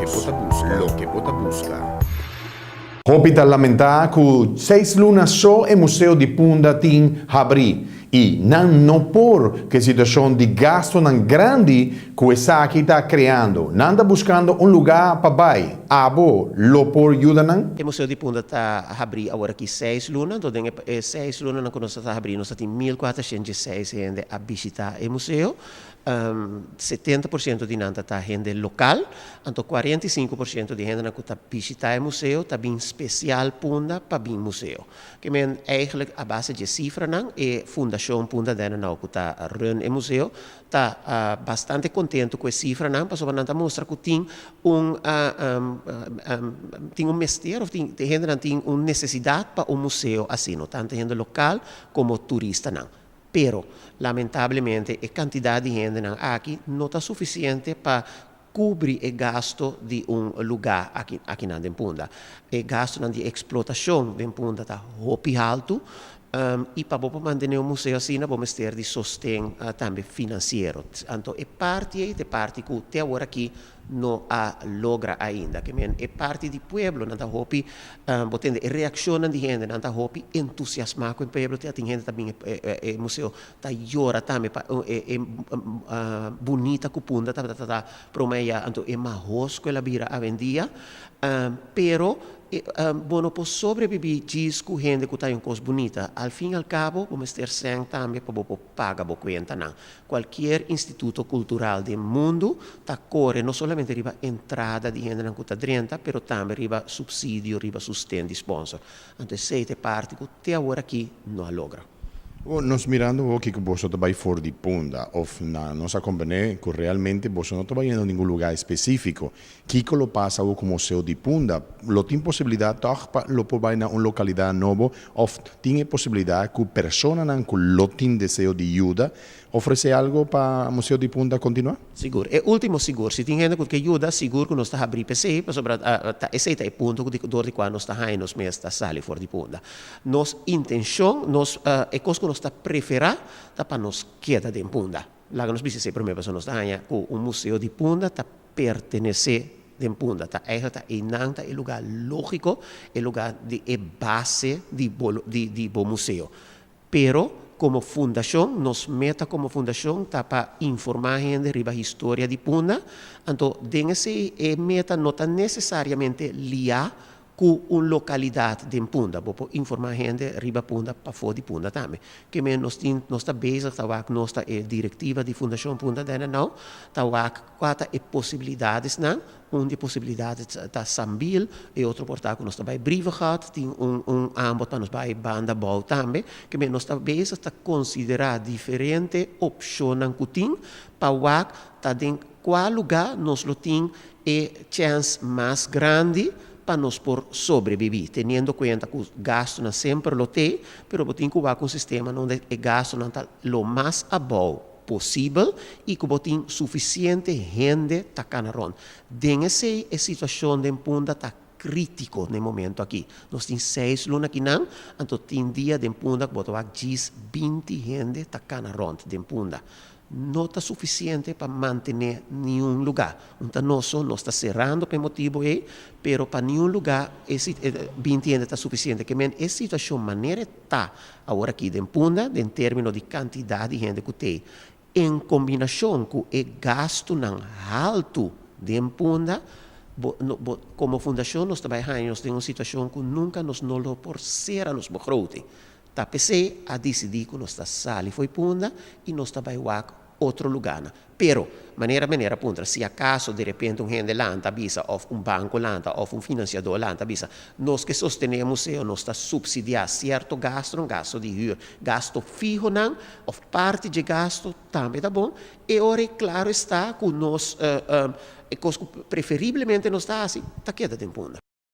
Loke bo ta buska. Loke bo ta buska. Hopi ta lamentá ku 6 luna so e Museo di Punda tin habrí i nan no por ku e situashon di gastonan grandi ku esaki ta kreando. Nan ta buskando un lugá pa bai. Abo lo por yuda nan? E Museo di Punda ta habrí awor aki 6 luna, anto den e 6 luna ku nos ta habrí, nos tin 1406 hende a bishitá e museo. 70% di nan ta hende lokal, anto 45% di hende ku ta bishitá e museo ta bin spesial Punda pa bin museo. Ke men eigenlijk a base di sifranan e Fundashon Punda Dène Nauw ku ta run e museo ta bastante kontentu ku e sifranan, pasobra nan ta mustra ku tin un mester òf tin hende tin un nesesidat pa un museo asina, tantu hende lokal komo turistanan. Pero, lamentablemente, e kantidat di hende aki no ta sufisiente pa kubri e gasto di un lugá aki na Punda. E gasto di eksplotashon di Punda ta hopi haltu i pa mantené un museo asina, bo mester di sosten tambe finansiero. Anto, e parti ei, e parti ku te awor aki no a logra ainda. Ke men e parti di pueblo, nan ta hopi, bo tende e reakshon di hende, nan ta hopi entusiasmá ku e pueblo, tin hende tambe e museo ta yora tambe pa e bunita ku Punda ta promé, anto e mahos ku el a bira awendia, pero bo no por sobrebibí djis ku hende ku ta un kos bunita. Al fin i al kabo, bo mester sèn tambe pa bo paga bo kuentanan. Kualke instituto kultural di mundu ta kore no solamente riba entrada di hende ku ta drenta, pero tambe riba supsidio, riba sosten di sponsor. Anto, esei ta e parti ku te awor aki no a logra. Oh, nos mirando aki ku boso ta bai for di Punda òf na nos a komprondé ku realmente boso no ta bai na ningun lugá spesífiko. Kiko lo pasa ku Museo di Punda? Lo tin posibilidat toch pa lo por bai na un lokalidat nobo òf tin posibilidat ku personanan ku lo tin deseo di yuda ofresé algu pa Museo di Punda kontinuá? Sigur. E último sigur. Si tin hende ku ke yuda, sigur ku nos ta habrí p'esei, pasobra esei ta e punto dor di kua nos ta haña nos mes ta sali for di Punda. Nos intenshon, nos e kos ku nos ta preferá, ta pa nos keda den Punda. Laga nos bisa esei promé, pasobra nos ta haña ku un Museo di Punda ta pertenesé den Punda. Ta eigenlijk ta einan ta e lugá lógiko, e lugá di e base di bo museo. Pero komo fundashon, nos meta komo fundashon ta pa informá hende riba historia di Punda. Anto, den esei e meta no ta nesesariamente liá ku un lokalidat den Punda. Bo por informá hende riba Punda, pafó di Punda tambe. Ke men nos tin, nos ta bezig, ta wak nos ta e direktiva di Fundashon Punda Dène Nauw, ta wak kua ta e posibilidatnan. Un di posibilidat ta Sambil, e otro por ta ku nos ta bai Brievengat, tin un aanbod pa nos bai Banda Bou tambe. Ke men nos ta bezig ta konsiderá diferente opshonnan ku tin pa wak ta den kua lugá nos lo tin e chèns mas grandi pa nos por sobrebibí, teniendo kuenta ku gastonan semper lo t'ei, pero bo tin ku wak un sistema unda e gastonan ta lo mas abou posibel i ku bo tin sufisiente hende ta kana rònt. Den esei e situashon den Punda ta krítiko na e momento aki. Nos tin 6 luna akinan, anto tin dia den Punda ku bo ta wak djis 20 hende ta kana rònt den Punda. No ta sufisiente pa mantené ningun lugá. Anto nos ta serando pa e motibu ei, pero pa ningun lugá e 20 hende ta sufisiente. Ke men e situashon manera ta awor aki den Punda, den término di kantidat di hende ku t'ei, en kombinashon ku e gastonan haltu den Punda, bo, no, bo, komo fundashon nos ta bai haña nos den un situashon ku nunka nos no lo por sera nos begroting. Ta p'esei a disidí ku nos ta sali fo'i Punda i nos ta bai wak otro lugánan. Pero, manera puntra, si akaso di repente un hende lanta bisa, òf un banko lanta, òf un finansiadó lanta bisa, nos ke sostené e museo, nos ta supsidiá sierto gasto, un gasto di huur, gasto fihonan, òf parti di gasto, tambe ta bon. E ora klaro está ku nos, e kos ku preferiblemente nos ta hasi, ta keda den Punda.